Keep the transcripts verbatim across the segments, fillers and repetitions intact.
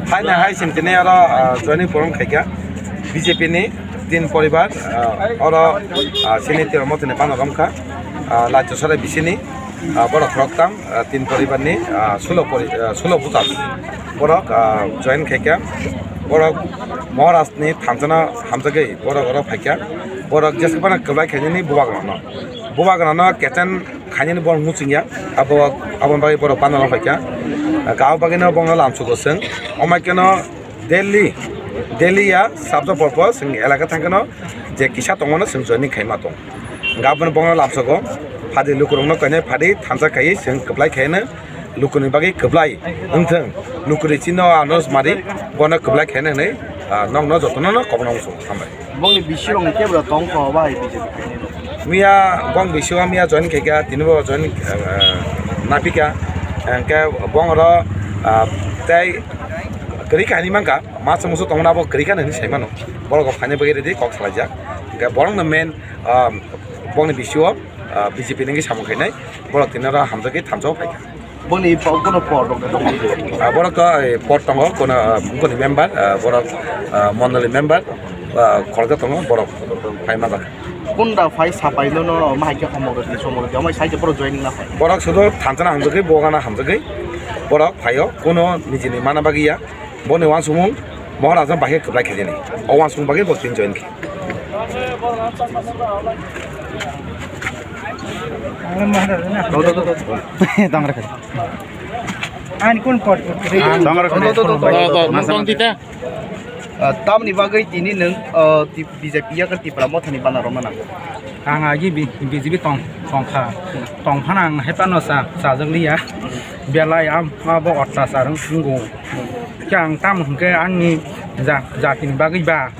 Haino hai chwng tini oro, ah, joining forum khaikha B J P ni tin poribar, ah, oro, ah, chini Tipra Mothani bana romkha, ah, Laichasari bisini, ah, borok khoroktham, ah, tin poribar ni, ah, sulo pori-, ah, sulo buchar borok, ah, join khaikha. Borok Maharaj ni thansa no hamjagwi borok oro phaikha. Borok jeswk phano kwplai khainani bubagrano, bubagrano kechen khainani borok muchungya. Abo, aboni bagwi borok bana rok phaikha. Kha o bagwino bongno lamsugo chwng. Omaikeno Delhi, Delhi ya sabja porpo chwng elaka thangkheno je kisa tongmano chwng joining khaima tong. Hwnkhe aboni bongno lamsugo. Phadi lukurokno koinai phadi thansa khaiwi chwng kwplai khaino. Lukuni bagwi kwplai wngthwng. Lukuni chino ano sumari bono kwplai khaino hwnwi, ah, nokno jotono no kobokno muchungo. Hambai. Bongni bisirokni tebra tong kho bai B J P khainai. Miya bong bisio miya join khaikha, tini bo join, ah, napikha. Hwnkhe bong oro, ah, tei kwrwi kainwi mankha, masa musu tongmani abo kwrwi kha hinwi sai mano. Borok khainai bagwi ready kok salaijak. Hwnkhe borokno main, ah, bongni bisio, ah, B J P ni wngwi samung khainai. Borok tini oro hamjagwi thansa o phaikha. Boni po-, bono por rok tongo. Ah, borok to, eh, por tongo, kono, ah, boni member, ah, borok, ah, mondoli member, ah, khoroksa tongo, borok phai manjak. Kunda phai sapai no, no, ma hai khe homok rok ni somok rok, amai sai khe borok joining na phai. Borok sudo thansa na hamjagwi, bogana hamjagwi, borok phaio, kono nijini mana bagwi ya. Boni uansukmung Moharaja bahai kwplai khaijani. O uansukmung bagwi bo tin join khe. Tong rwkha. Ani kun pot? Tong rwkha. Ah, tamni bagwi tini nwng, ah, T-, B J P yakar Tipra Mothani bana romna nango. Ang agi B-, B J P tong, tongkha. Tongphano ang haiphano cha-, chajak liya. Belai am, abo ottachar wng-, wngo. Khe ang tamo hwnkhe ani ja-, jatini bagwi ba.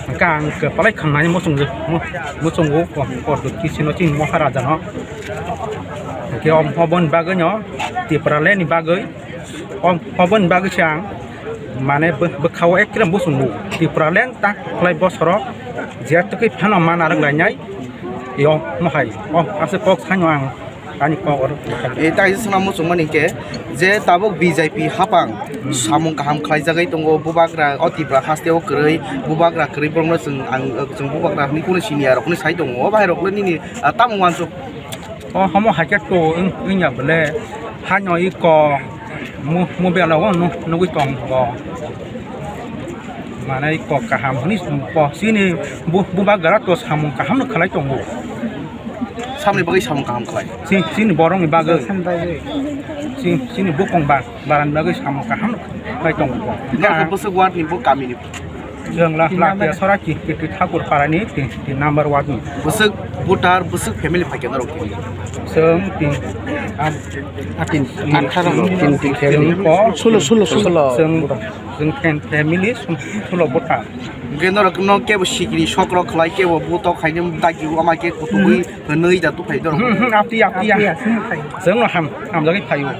Hwnkhe ang kwplai khangnani muchungo, mu-, muchungo ko-, Koduk Kisino chini Maharajano. Hwnkhe om-, oboni bagwino Tipralandni bagwi, om-, oboni bagwi se ang mane bw-, bwkhao ekre muchungo. Tipraland ta kwplai bosoro jettwkwi phano mana rwk lainai. Yo mohai, om, aswk kok saino ang. Ani kok oro. E, tai swngna muchungmani khe je tabuk B J P hapang samung kaham khlaijagwi tongo, bubagra o Tipra haste o kwrwi, bubagra kwrwi borokno chwng ang, chwng bubagra hwnwi kunu siniya rokno sai tongo, o bahai rokno nini, ah, tamo uansuk? O homo hai khe to wng, wngya bwle, haino iko mu-, mobile o nu-, nugwi tongo. Manai kok kaham hwnwi po chini bu-, bubagra to samung kaham no khlai tongo. Samni bagwi samung kaham khlai. Chini, chini borokni bagwi. Chini, chini bukung ba-, barani bagwi samung kaham no khlai tongo. Norok bwswk ward ni bo kami ni? Chwng la, la, Soraki, Thakur Parani, tin, tin number ward ni. Bwswk voter, bwswk family phaikhe norok? Chwng tin, ah, tin, atharo, tin, tin family. Sulo, sulo, sulo. Chwng Chwng fam-, family sum-, sulo bwtha. Hwnkhe norok no kebo sikiri sok rok khlai, kebo butok haino dagi o, ama khe kutugwi hwnwi da tuphai norok. Hmm, hmm, aphi, aphi, aphi, aphi. Chwng no ham, hamjagwi phaio.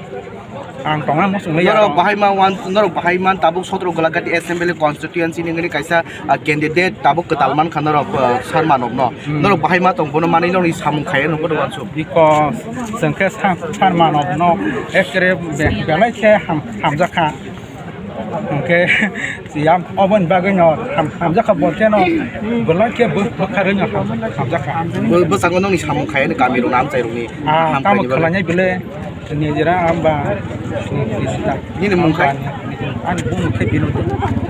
Ang tongna muchung nai. Norok bahai ma wan, norok bahai man tabuk sotro Golagati Assembly Constituency ni wngwi kaisa, ah, candidate tabuk kwtal mankha norok, ah, Sar Manok no. Hmm. Norok bahai ma tong bono manwi norokni samung khaiya nukgo uansuk. Because chwng khe Sar, Sar Manok no ekre be-, belai khe ham-, hamjakha. Hwnkhe yam oboni bagwi no ham-, hamjakha bo khe no belai khe bw-, bwkharwi no ham-, hamjakha. Bo-, bwskango nokni samung khai ani kami rok amchai rokni Ah, ham tamo khaini bagwi. Khwlainai bile nijera hamba. Nini mung khai? Ani bumung khe bini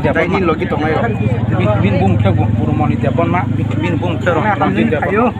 Debbarma. Nini logi tongnai rok? Bini bumung khe Gurumoni Debbarma, bini bumung khe Rongjit Debbarma.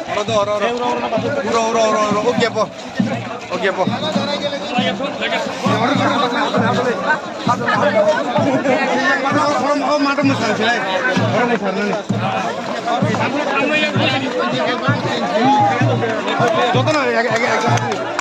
Oro do, oro, oro. Oro, oro, oro, oro. Oke, po. Oke, po. Oro, oro, oro, mato mwsang silai. Oro mwsang nani. Joto na, ek, ek, ek.